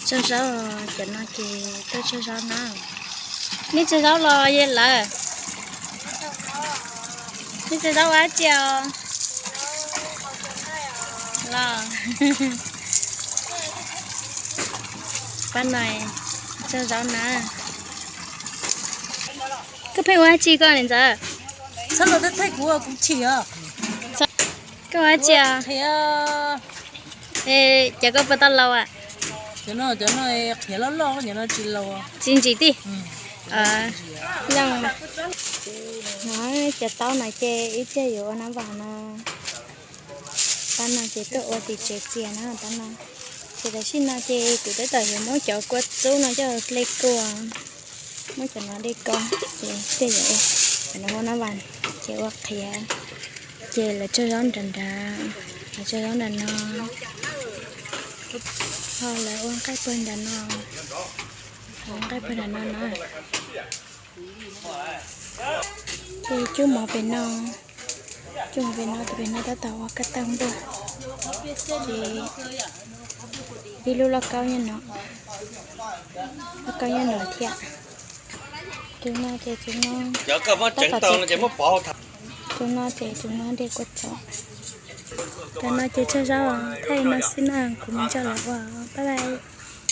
Tsawg zaub, cov no ces tuaj tsawg zaub na. Nej tsawg zaub los yog lawm? Nej tsawg zaub ua dab tsi os? Los, pab no tsawg zaub na. Koj pheej ua dab tsi koj niam ntxawm? Txhob los thaij kuv, kuv chim os. Koj ua dab tsi os? Ces koj puas tau laus? Tsis ntsim tij. Cov taub no ces ib pliag yuav ua nab vas no. Taub no ces tuaj ua tim tsev txias na taub no. Ces tam sim no ces kuv tab tom yuav muab cov kua txub no coj hle kua, muab cov no hle kua, ces ib pliag yuav ua, cov no muab nab vas, ces ua qhiav, ces lawv tsawg zaub nram nrad, lawv tsawg zaub nram no, ho lawv ua nqaij pawg nram no, lawv ua nqaij pawg nram no na. Ces cub mov pem no, cub mov pem no, tus pem no tab tom ua kab tawg npua. Ces ib lub lauj kaub nyob no, lauj kaub nyob no thiab. Tus no ces tus no tab tom, tus no ces tus no de kua txob. Cov no ces tsawg zaub, thaij li no xwb na, kuv mam coj los ua, bye bye.